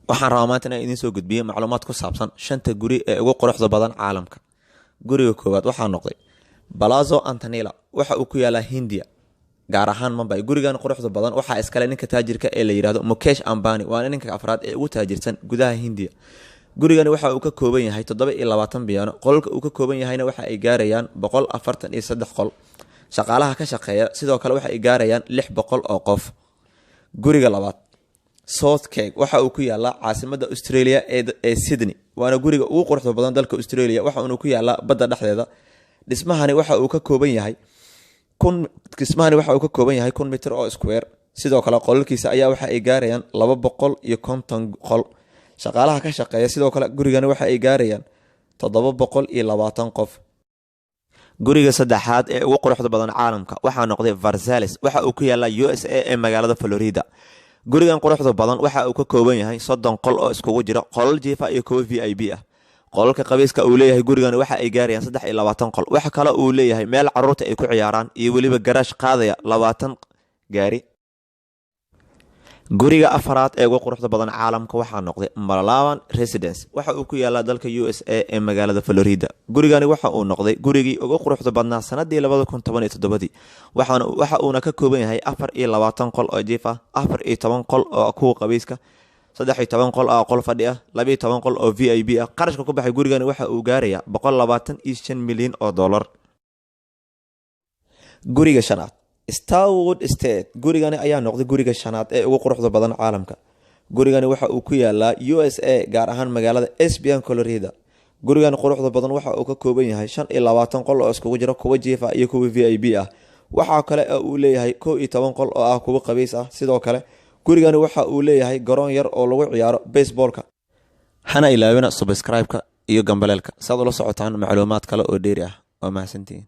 Waxaan rabaa maanta inaan idiin soo gudbiyo macluumaad ku saabsan shanta guri ee ugu quruxda badan caalamka. Guriga koowaad waxaa noqday Palazzo Antonella. Waxa uu ku yaalaa Hindiya, gaar ahaan Mumbai. Gurigan quruxda badan waxaa iskale ninka taajirka ee la yidhaahdo Mukesh Ambani, waana ninka afraad ee ugu taajirsan gudaha Hindiya. Gurigani waxa uu ka kooban yahay 27 biyaano. Qolalka uu ka kooban yahayna waxa ay gaarayaan 143 qol. Shaqaalaha ka shaqeeya sidoo kale waxa ay gaarayaan 600 oo qof. Guriga labaad, Southgate, waxa uu ku yaalaa caasimada Australia ee Sydney, waana guriga ugu quruxda badan dalka Australia. Waxa uuna ku yaalaa badda dhexdeeda. Dhismahani waxa uu ka kooban yahay 1000 mitir oo square. Sidoo kale qolalkiisa ayaa waxa ay gaarayaan 250 qol. Shaqaalaha ka shaqeeya sidoo kale gurigani waxa ay gaarayaan 720 qof. Guriga saddexaad ee ugu quruxda badan caalamka waxaa noqday Versailles. Waxa uu ku yaalaa USA ee magaalada Florida. Gurigan quruxda badan waxa uu ka kooban yahay 30 qol oo iskugu jira qolal jiifa iyo kuwo VIP ah. Qolalka qabiiska uu leeyahay gurigan waxa ay gaarayaan 23 qol. Waxa kale uu leeyahay meel caruurta ay ku ciyaaraan iyo weliba garaash qaadaya 20 gaari. Guriga afaraad ee ugu quruxda badan caalamka waxaa noqday Malawan Residence. Waxa uu ku yaalaa dalka USA ee magaalada Florida. Gurigani waxa uu noqday gurigii ugu quruxda badnaa sanadii 2017-dii. Waxa uuna ka kooban yahay 24 qol oo jiif ah, 14 qol oo kuwa qabiiska, 13 qol oo qol fadhi ah, 12 qol oo VIP ah. Qarashka ku baxay gurigani waxa uu gaarayaa 125 milyan oo dollar. Guriga shanaad, Starwood Estate. Gurigani ayaa noqday guriga shanaad ee ugu quruxda badan caalamka. Gurigani waxa uu ku yaalaa USA, gaar ahaan magaalada Aspen, Colorado. Gurigan quruxda badan waxa uu ka kooban yahay 25 qol oo iskugu jira kuwa jiifa iyo kuwa VIP ah. Waxaa kale oo uu leeyahay 11 qol oo ah kuwo qabiis ah. Sidoo kale gurigani waxa uu leeyahay garoon yar oo lagu ciyaaro baseballka. Hana ilaawina subscribe-ka iyo gambaleelka si aad ula socotaan macluumaad kale oo dheeri ah. Waa mahadsantihiin.